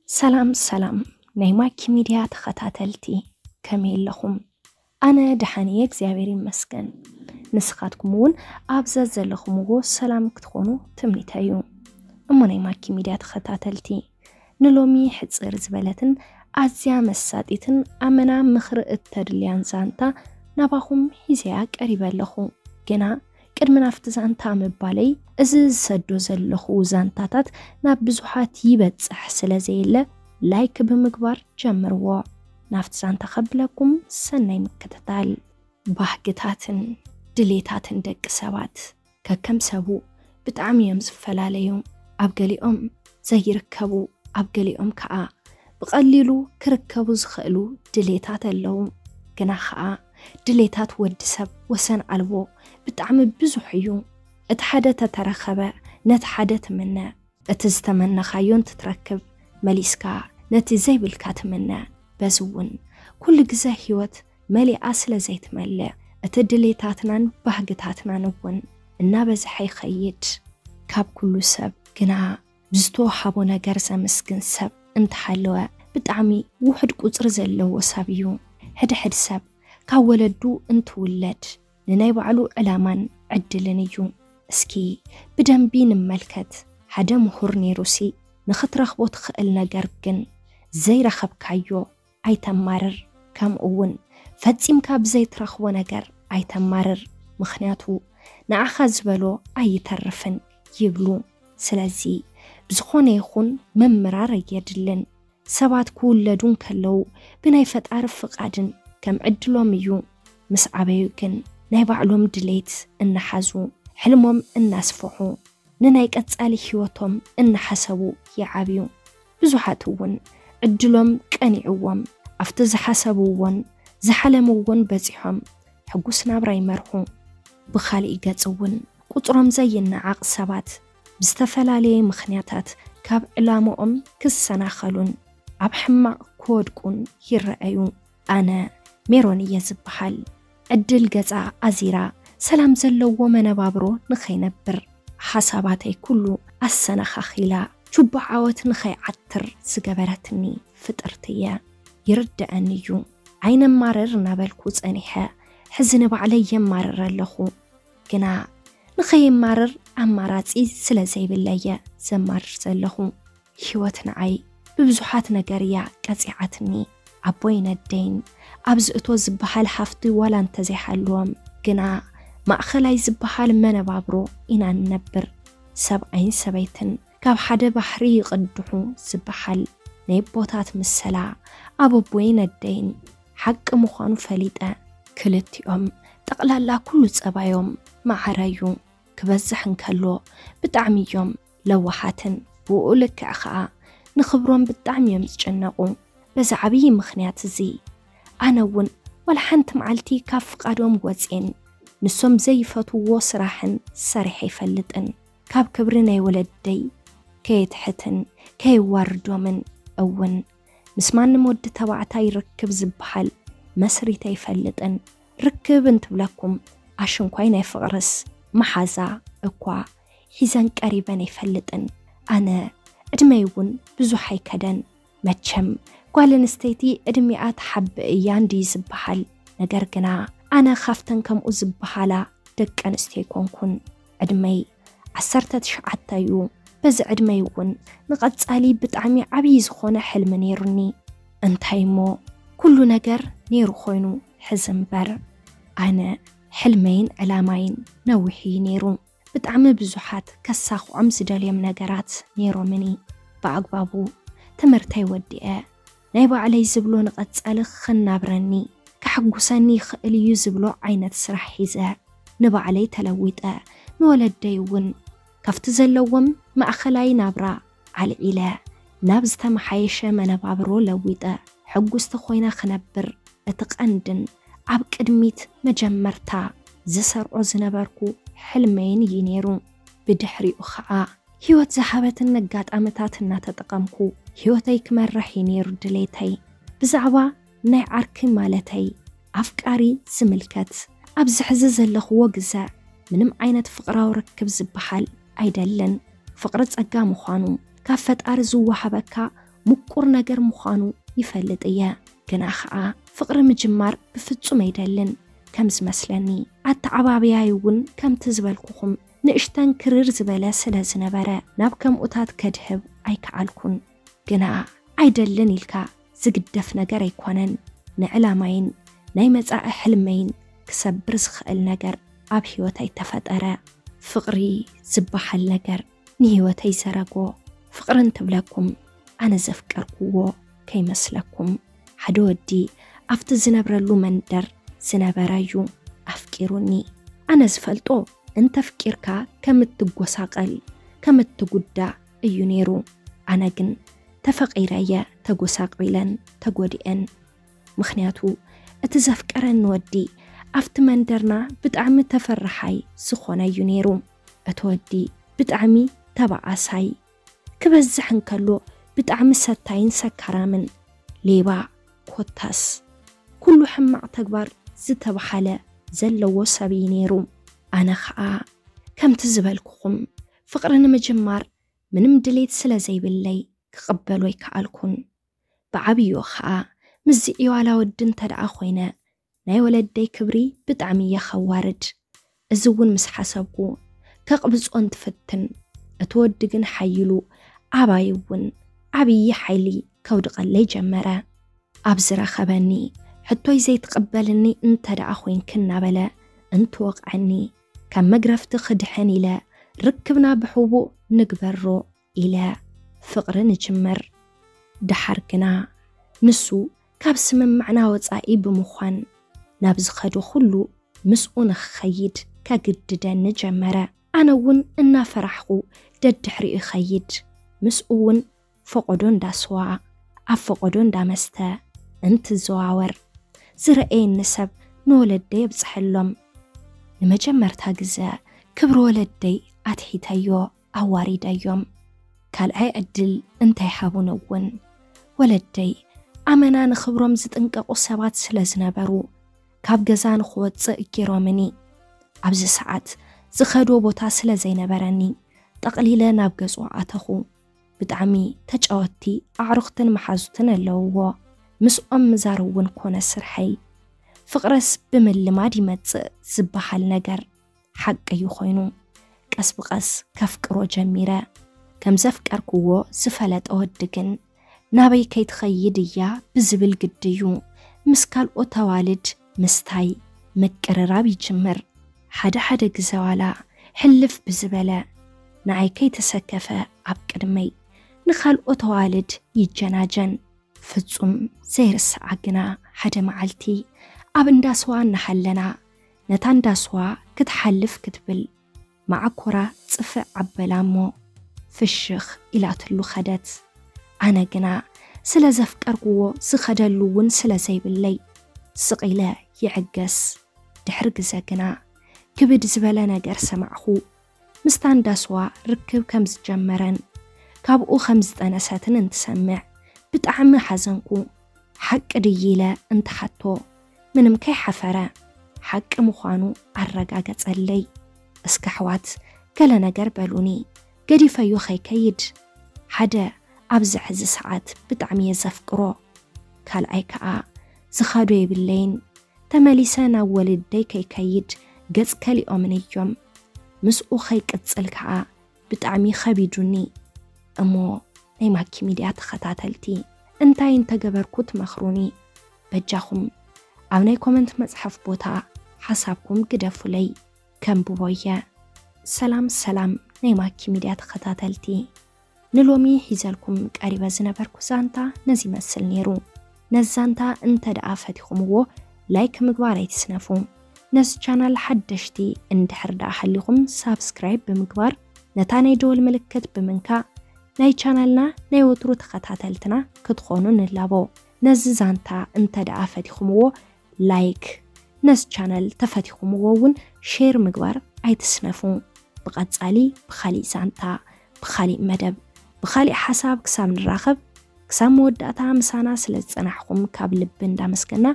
ሰላም ሰላም ናይ ማኪ ሚድያ ተኸታተልቲ፣ ከመይ ኣለኹም? ኣነ ደሓን እየ እግዚኣብሔር ይመስገን። ንስኻትኩም እውን ኣብ ዘዘለኹምዎ ሰላም ክትኾኑ ትምኒተይ እዩ። እሞ ናይ ማኪ ሚድያ ተኸታተልቲ፣ ንሎሚ ሕፅር ዝበለትን ኣዝያ መሳጢትን ኣመና ምኽሪ እተድልያን ዛንታ ናባኹም ሒዘያ ቀሪበ ኣለኹ። ግና ቅድሚ ናብቲ ዛንታ ምባለይ፣ እዚ ዝሰዶ ዘለኹ ዛንታታት ናብ ብዙሓት ይበጽሕ ስለ ዘየለ፣ ላይክ ብምግባር ጀምርዎ። ናብቲ ዛንታ ከብለኩም ሰናይ ምክትታል። ባህግታትን ድሌታትን ደቂ ሰባት ከከም ሰቡ ብጣዕሚ እዮም ዝፈላለዩ። ኣብ ገሊኦም ዘይርከቡ፣ ኣብ ገሊኦም ከኣ ብቐሊሉ ክርከቡ ዝኽእሉ ድሌታት ኣለዉ። ግና ኸኣ ድሌታት ወዲ ሰብ ወሰን ኣልቦ ብጣዕሚ ብዙሕ እዩ። እቲ ሓደ ተተረኸበ ነቲ ሓደ ትምነ። እቲ ዝተመነኻዮ እንትትረክብ መሊስካ ነቲ ዘይብልካ ትምነ። በዚ እውን ኩሉ ግዘ ህይወት መሊኣ ስለ ዘይትመልእ፣ እቲ ድሌታትናን ባህግታትናን እውን እናበዝሐ ይኸይድ። ካብ ኩሉ ሰብ ግና ብዝተወሃቦ ነገር ዘመስግን ሰብ እንተሃለወ ብጣዕሚ ውሑድ ቁፅሪ ዘለዎ ሰብ እዩ። ሕድሕድ ሰብ ካብ ወለዱ እንትውለድ ንናይ ባዕሉ ዕላማን ዕድልን እዩ። እስኪ ብደንቢ ንመልከት። ሓደ ምሁር ነይሩሲ ንኽትረኽቦ ትኽእል ነገር ግን ዘይረኸብካዮ ኣይተማርር። ከምኡ እውን ፈጺምካ ብዘይትረኽቦ ነገር ኣይተማርር። ምኽንያቱ ንዓኻ ዝበሎ ኣይተርፍን ይብሉ። ስለዚ ብዝኾነ ይኹን ምምራር ኣየድልን። ሰባት ክውለዱ እንከለዉ ብናይ ፈጣሪ ፍቓድን ከም ዕድሎም እዩ። ምስ ዓበዩ ግን ናይ ባዕሎም ድሌት እናሓዙ፣ ሕልሞም እናስፍሑ፣ ንናይ ቀጻሊ ህይወቶም እናሓሰቡ ይዓብዩ። ብዙሓት እውን ዕድሎም ቀኒዕዎም ኣብቲ ዝሓሰብዎን ዝሓለምዎን በጺሖም ሕጉስ ናብራ ይመርሑ። ብኻልእ ገጽ እውን ቁጽሮም ዘይነዓቕ ሰባት ብዝተፈላለየ ምኽንያታት ካብ ዕላምኦም ክሰናኸሉን ኣብ ሕማቕ ክወድቁን ይረኣዩ። ኣነ ሜሮን እየ ዝበሃል። ዕድል ገጻ ኣዚራ ሰላም ዘለዎ መነባብሮ ንኸይነብር ሓሳባተይ ኩሉ ኣሰናኻኺላ ቹባ ዓወት ንኸይዓትር ዝገበረትኒ ፍጥርቲ እየ። ይርድኣኒ እዩ። ኣይነማርር እናበልኩ ጸኒሐ ሕዚ ንባዕለይ የማርር ኣለኹ። ግና ንኸየማርር ኣማራጺ ስለ ዘይብለየ ዘማርር ዘለኹ። ህይወት ንዓይ ብብዙሓት ነገር እያ ቀጺዓትኒ። ኣቦይን ኣደይን ኣብዚ እቶ ዝበሃል ሃፍቲ ዋላ እንተዘይሃልዎም፣ ግና ማእኸላይ ዝበሃል መነባብሮ ኢና ንነብር። ሰብኣይን ሰበይትን ካብ ሓደ ባሕሪ ይቕድሑ ዝበሃል ናይ ኣቦታት ምሰላ ኣብ ኣቦይን ኣደይን ሓቂ ምዃኑ ፈሊጠ። ክልቲኦም ጠቕላላ ኩሉ ጸባዮም ማዕረ እዩ። ክበዝሕ እንከሎ ብጣዕሚ እዮም ለዋሓትን ብኡ ልክዕ ኸኣ ንኽብሮም ብጣዕሚ እዮም ዝጭነቑ። በዚ ዓብዪ ምኽንያት እዚ ኣነ እውን ዋላ ሓንቲ መዓልቲ ካብ ፍቓዶም ወፅኤን ንሶም ዘይፈትውዎ ስራሕን ሰሪሐ ኣይፈልጥን። ካብ ክብሪ ናይ ወለደይ ከየትሕትን ከየዋርዶምን እውን ምስ ማንም ወዲ ተባዕታይ ርክብ ዝበሃል መስሪተ ኣይፈልጥን። ርክብ እንትብለኩም ኣሽንኳይ ናይ ፍቕርስ መሓዛ እኳ ሒዘን ቀሪበን ኣይፈልጥን። ኣነ ዕድመይ እውን ብዙሕ ኣይከደን። መቸም ጓል ኣንስተይቲ ዕድሚኣ ትሓብእ እያ እንድዩ ዝበሃል። ነገር ግና ኣነ ካብተን ከምኡ ዝበሃላ ደቂ ኣንስትዮ ኣይኮንኩን። ዕድመይ ዓሰርተ ትሽዓተ እዩ። በዚ ዕድመይ እውን ንቐጻሊ ብጣዕሚ ዓብዪ ዝኾነ ሕልሚ ነይሩኒ። እንታይ እሞ ኩሉ ነገር ነይሩ ኮይኑ ሕዚ እምበር ኣነ ሕልመይን ዕላማይን ነዊሕ እዩ ነይሩ። ብጣዕሚ ብዙሓት ከሳኽዖም ዝደልዮም ነገራት ነይሮምኒ። ብኣግባቡ ትምህርተይ ወዲአ ናይ ባዕለይ ዝብሎ ንቐጻሊ ክናብረኒ ከሐጉሰኒ ይኽእል እዩ ዝብሎ ዓይነት ስራሕ ሒዘ ንባዕለይ ተለዊጠ ንወለደይ እውን ካብቲ ዘለዎም ማእኸላይ ናብራ ኣልዒለ ናብ ዝተመሓየሸ መነባብሮ ለዊጠ ሕጉስቲ ኮይነ ክነብር እቲ ቀንድን ኣብ ቅድሚት መጀመርታ ዝሰርዖ ዝነበርኩ ሕልመይን እዩ ነይሩ። ብድሕሪኡ ኸዓ ህይወት ዝሃበትን ኣጋጣምታት እናተጠቐምኩ ህይወተይ ክመርሕ እዩ ነይሩ ድሌተይ። ብዛዕባ ናይ ዓርኪ ማለተይ ኣፍቃሪ ዝምልከት ኣብዚ ሕዚ ዘለኽዎ ግዘ ምንም ዓይነት ፍቕራዊ ርክብ ዝበሃል ኣይደልን። ፍቕሪ ጸጋ ምዃኑ ካብ ፈጣሪ ዝወሃበካ ምቁር ነገር ምዃኑ ይፈልጥ እየ። ግና ኸኣ ፍቕሪ ምጅማር ብፍጹም ኣይደልን። ከም ዝመስለኒ ኣተዓባብያይ እውን ከምቲ ዝበልኩኹም ንእሽተን ክርር ዝበለ ስለ ዝነበረ ናብ ከምኡታት ከድህብ ኣይከኣልኩን። ግና ኣይደልን ኢልካ ዝግደፍ ነገር ኣይኮነን። ንዕላማይን ናይ መጻኢ ሕልመይን ክሰብር ዝኽእል ነገር ኣብ ህይወተይ ተፈጠረ። ፍቕሪ ዝበሃል ነገር ንህይወተይ ዘረጎ። ፍቕሪ እንትብለኩም ኣነ ዘፍቀርኩዎ ከይመስለኩም። ሓደ ወዲ ኣብቲ ዝነብረሉ መንደር ዝነበረ እዩ ኣፍቂሩኒ። ኣነ ዝፈልጦ እንተፍቂርካ ከም እትጎሳቐል ከም እትጉዳእ እዩ ነይሩ። ኣነ ግን ተፈቒረ እየ ተጎሳቒለን ተጎዲኤን። ምኽንያቱ እቲ ዘፍቀረኒ ወዲ ኣብቲ መንደርና ብጣዕሚ ተፈራሓይ ዝኾነ እዩ ነይሩ። እቲ ወዲ ብጣዕሚ ተባኣሳይ፣ ክበዝሕ እንከሎ ብጣዕሚ ሰታይን ሰካራምን፣ ሌባ፣ ኮታስ፣ ኩሉ ሕማቕ ተግባር ዝተባሃለ ዘለዎ ሰብ እዩ ነይሩ። ኣነ ኸኣ ከምቲ ዝበልኩኹም ፍቕሪ ንምጅማር ምንም ድሌት ስለ ዘይብለይ ክቕበሎ ኣይከኣልኩን። ብዓብዮ ኸኣ ምስዚ ዕዋላ ወዲ እንተ ደኣ ኾይነ ናይ ወለደይ ክብሪ ብጣዕሚ እየ ኸዋርድ። እዚ እውን ምስ ሓሰብኩ ከቕብጾ እንትፍትን፣ እቲ ወዲ ግን ሓይሉ ኣባይ እውን ዓብዪ ሓይሊ ከውድቐለይ ጀመረ። ኣብ ዝረኸበኒ ሕቶይ ዘይትቕበልኒ እንተ ደኣ ኾይንኪ እናበለ እንትወቕዐኒ፣ ካብ መግረፍቲ ክድሕን ኢለ ርክብና ብሕቡእ ንግበሮ ኢለ ፍቕሪ ንጅምር። ደሓር ግና ንሱ ካብ ስምምዕና ወጻኢ ብምዃን ናብ ዝኸዶ ኩሉ ምስኡ ንኽኸይድ ከግድደኒ ጀመረ። ኣነ እውን እናፈራሕኹ ደድሕሪኡ ይኸይድ። ምስኡ እውን ፈቖዶ እንዳስዋ ኣብ ፈቖዶ እንዳመስተ እንትዘዋወር ዝረኣየኒ ሰብ ንወለደይ የብጽሐሎም። ንመጀመርታ ግዘ ክብሪ ወለደይ ኣትሒተዮ ኣዋሪደዮም። ካልኣይ ዕድል እንተይሃቡኒ እውን ወለደይ ኣመና ንኽብሮም ዝጥንቀቑ ሰባት ስለ ዝነበሩ ካብ ገዛ ንኽወጽእ እኪሮምኒ። ኣብዚ ሰዓት ዝኸዶ ቦታ ስለ ዘይነበረኒ ጠቕሊለ ናብ ገዝኦ ኣተኹ። ብጣዕሚ ተጫወትቲ ኣዕሩኽትን መሓዙትን ኣለውዎ። ምስኦም ምዛር እውን ኮነ ስርሐይ። ፍቕረስ ብምልማድ ይመጽእ ዝበሃል ነገር ሓቂ እዩ ኮይኑ፣ ቀስ ብቐስ ከፍቅሮ ጀሚረ። ከም ዘፍቀርክዎ ዝፈለጠ ወዲ ግን ናበይ ከይትኸይድ እያ ብዝብል ግዲ እዩ ምስ ካልኦት ኣዋልድ ምስታይ ምቅርራብ ይጅምር። ሓደ ሓደ ግዘ ዋላ ሕልፍ ብዝበለ ንዓይ ከይተሰከፈ ኣብ ቅድመይ ንኻልኦት ኣዋልድ ይጀናጀን። ፍጹም ዘይርስዓ ግና ሓደ መዓልቲ ኣብ እንዳ ስዋ እናሃለና ነታ እንዳ ስዋ ክትሓልፍ ክትብል መዓኮራ ጽፍዕ ኣበላ እሞ ፍሽኽ ኢላትሉ ኸደት። ኣነ ግና ስለ ዘፍቀርክዎ ዝኸደሉ እውን ስለ ዘይብለይ ስቕ ኢለ ይዕገስ። ድሕሪ ግዘ ግና ክብድ ዝበለ ነገር ሰማዕኹ። ምስታ እንዳ ስዋ ርክብ ከም ዝጀመረን ካብኡ ከም ዝጠነሰትን እንትሰምዕ ብጣዕሚ ሓዘንኩ። ሓቂ ድዩ ኢለ እንትሓቶ ምንም ከይሓፈረ ሓቂ ምዃኑ ኣረጋገጸለይ። እስከ ኣሕዋት ገለ ነገር በሉኒ፣ ገዲፈዮ ከይከይድ። ሓደ ኣብዚ ሕዚ ሰዓት ብጣዕሚ እየ ዘፍቅሮ። ካልኣይ ከኣ ዝኸዶ የብለይን። ተመሊሰ ናብ ወለደይ ከይከይድ ገጽ ከሊኦምን እዮም። ምስኡ ከይቅጽል ከኣ ብጣዕሚ ኸቢዱኒ። እሞ ናይ ማኪ ሚድያ ተኸታተልቲ እንታይ እንተገበርኩ ትመኽሩኒ? በጃኹም ኣብ ናይ ኮመንት መጽሓፍ ቦታ ሓሳብኩም ግደፉለይ፣ ከንብቦ እየ። ሰላም ሰላም ናይ ማኪ ሚድያ ተኸታተልቲ፣ ንሎሚ ሒዘልኩም ቀሪበ ዝነበርኩ ዛንታ ነዚ ይመስል ነይሩ። ነዚ ዛንታ እንተ ደኣ ፈቲኹምዎ ላይክ ምግባር ኣይትስነፉ። ነዚ ቻናል ሓደሽቲ እንድሕር ደኣ ሃሊኹም ሳብስክራይብ ብምግባር ነታ ናይ ደወል ምልክት ብምንካእ ናይ ቻናልና ናይ ወትሩ ተኸታተልትና ክትኾኑ ንላቦ። ነዚ ዛንታ እንተ ደኣ ፈቲኹምዎ ላይክ፣ ነዚ ቻነል ተፈቲኹምዎ እውን ሼር ምግባር ኣይትስነፉ። ብቐጻሊ ብኻሊእ ዛንታ፣ ብኻሊእ መደብ፣ ብኻሊእ ሓሳብ ክሳብ ንራኸብ፣ ክሳብ መወዳእታ ምሳና ስለ ዝጸናሕኩም ካብ ልቢ እንዳመስገና፣